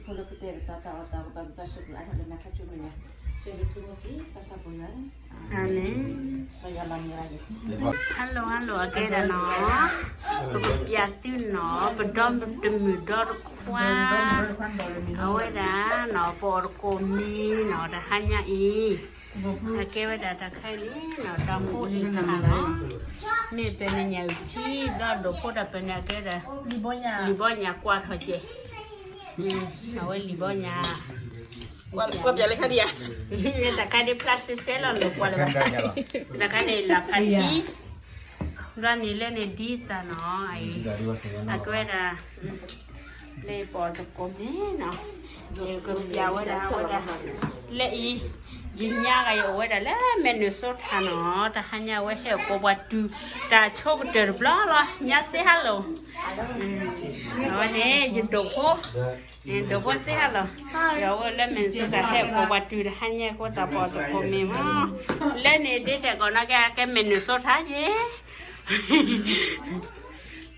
ဖိလၢကတဲာ်ကတီၤတၢ်အီၣ်တၢ်အီ ပဘၣ်ဘျုးဘၣ်ဆိၣ်ဂ့ၤအါထီၣ်လၢနၤခါဆူမဲာ်ညါ, ဆၢဂ့ၤဆၢဝါက့ၤ ပၢ်သးပှၢ်ယွၤ, အၤမ့ၣ်. ပယွၤလီၤမံၤလၢ်ယဲ, hello hello အကဲဒၣ်နီၤ, ပကပျးသုနီၤ, ပဒီတမုၢ်ဒီတခွါ, အဝဲဒၣ်နီၤ ပအီၣ်သကိးမ့ၤနီၤ တဟါညါအံၤ, အကဲဝဲဒၣ်တၢ်ခါအံၤန့ၣ်နီၤ တၢ်ဖိအံၤခါနီၤ, မ့ၢ်ပှၤနညၣ်အုၣ်ထံ ဘျီဒိးဖိတၢ်ပှဲၤန့ၣ် အကဲဒၣ် လံာ်ဘီညၣ်ကွၢ်ထီၣ်ကဲ, အဝဲလံာ်ဘီညၣ်, ကွၢ်ပျးလၢခါဒံးဧါ, တၢ်ခါဒံးဖျါရှဲရှဲလီၤ လိာ်ကွၢ်လၢၤဘၣ်, တၢ်ခါန့ၣ်လၢ်ဖးထံ, ဘျီန့ၣ်လၢန့ၣ်ဒ်သးနီၤ, အကဲဝဲဒၣ် လၢပအီၣ်သကိးမ့ၤနီၤ, ယကပျးဝဲဒၣ်ဝဲဒၣ်, လၢအံၤ, ယညါဂၤယအိၣ်ဝဲဒၣ်လၢ Minnesota နီၤ, တဟါညါဝဲဟဲအိၣ်ကိးပှၤတုၤ, တၢ်ဆိကတၢၢ်တဘျီလီၤ, ညါစ့ဟါလီၤ, အဝဲန့ၣ် ယဒိးဖိ, ဒိးဖိစ့ဟါလီၤ, ယဝဲလၢ Minnesota ဟဲအိၣ်ကိးပှၤတုၤတဟါညါအဃိသတး ပအီၣ်သကိးမ့ၤမး, လၢန့ၣ်ဒ်တဲကိးနီၢ်ကဲ အကဲ Minnesota ယဲ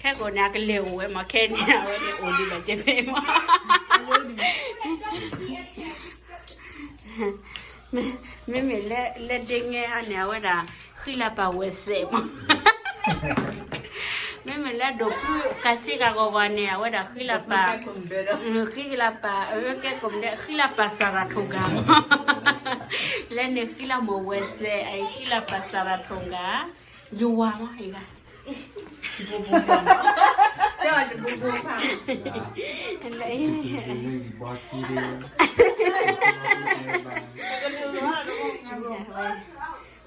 ခဲကိာ်န့ၣ် အကလဲၤအိၣ်ဝဲမး, ခဲန့ၣ် အဝဲန့ၣ်အိၣ်ဒံးဘၣ်ကဲဖဲမး, မ့မ့ၢ်လၢဒ့ငဲအန့ၣ် အဝဲဒၣ် ဃံလၤပာ်ဝဲစဲးမး, မ့မ့ၢ်လၢဒိးဖုကၤစ့ကၤဂီၤဂီၤန့ၣ် အဝဲဒၣ်ဃံလၤပာ်, ဃံလၤပာ်, ကဲကိးမ့ၢ်ဒဲး ဃံလၤပာ်စၤရၤထိၣ်ဂၤမး, လၢန့ၣ်ဃံလၤမိၢ်ဝဲစဲး အအံၤဃံလၤပာ်စၤရၤထိၣ်ဂၤ, ယဝၤမးအံၤဂၤ အီ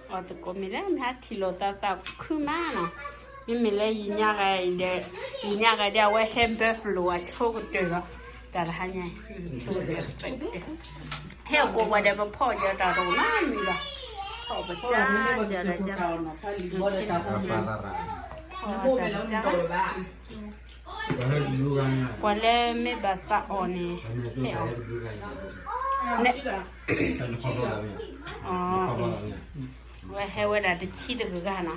ၣ်သကိးမ့ၤလၢ မ့ၢ်ဟးထံၣ်လိာ်သးသးခုမးနီၤ, မ့မ့ၢ်လၢယညါဂၤဒီး, ယညါဂၤဒီး အဝဲဟဲ Buffalo အဆိကတၢၢ်လီၤ, တၢ်တဟါညါ, ဟဲအိၣ်ကိးပှၤဒီး ပဖီၣ်ယီၤတၢ်တအိၣ်နီတမံၤဘၣ်, ဖီၣ်ပစၢ်ယီၤတၢ်, ဖီၣ်တၢ်တၢ်, ပှၤလၢမ့ၢ်ဘၣ်သးအီၣ်န့ၣ်, ဟဲအီၣ်, ဝဲဟဲဝဲဒၣ်တဆံတဂၤနီၤ,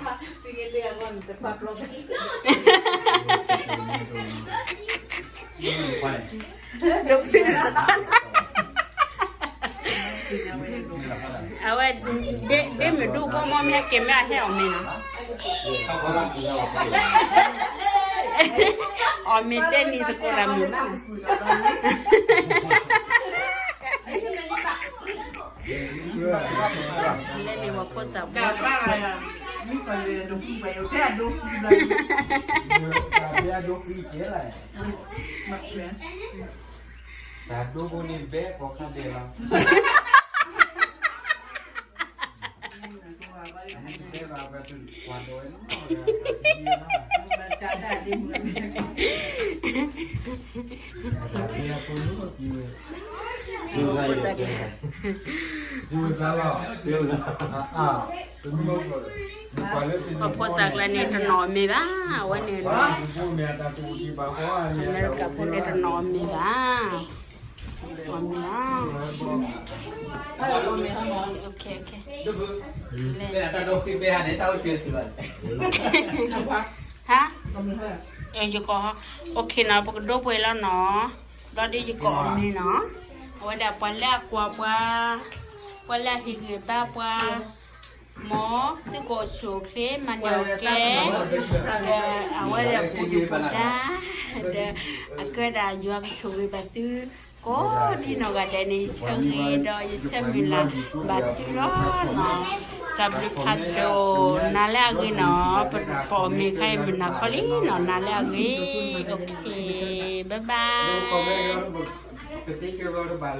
အဝဲ, ဒ့မုၣ်ဒူဖိမ့ၢ်မ့ၢ်ဟဲက့ၤမ့ၢ်အဟဲအီၣ်မ့ၤနီၤ, အီၣ်မ့ၤတဲနံၤသကိးတၢ်မုာ်မး, လဲန့ၣ်ပှၤဖိသၣ်ဘိ, တၢ်ဒိဖိန့ၣ်ဘဲကီၢ်ခါဒဲးလီၤ, ပှၤဖိသၣ်ကျါန့ၣ်တနီၣ်မ့ၢ်ဘၣ်, အဝဲန့ၣ်, အမဲရကၤဖိန့ၣ်တနီၣ်မ့ၢ်ဘၣ်, အီၣ်မ့ၤလီၤ, ယကီၢ်, အိၣ်ခ့နီၤ ပကဒိပှဲၤလီၤနီၤ, ဘျီဒ်ယကအီၣ်မ့ၤနီၤ, အဝဲဒၣ်ပှၤလၢအကွၢ်ပှၤ, ပှၤလၢအဟ့ၣ်ဂံၢ်ဘါပှၤ, မ်သုကအိၣ်ဆူၣ်အိၣ်ချ့ မၤန့ၢ်အီၣ်ကဲ, ဒီးအဝဲဒၣ်ပူၤဒုၣ်ပူၤဒါ, ဒီးအကဲဒၣ်ယွၤကဆိၣ်ဂ့ၤဘၣ်သု, ကိးဒ်နီၢ်ဂၤဒဲးန့ၣ် ယဆၢဂ့ၤဒီးယဆၢမုၢ်လၢ်ဘၣ်သုလီၤနီၤ, တၢ်ဘျုးဖးဒိၣ်, နၤလၢအဂ့ၤနီၤ, ပအီၣ်မ့ၤခါအံၤမုၢ်နၤခီလံနီၤ, နၤလၢအဂ့ၤ, အိၣ်ခ့, bye bye.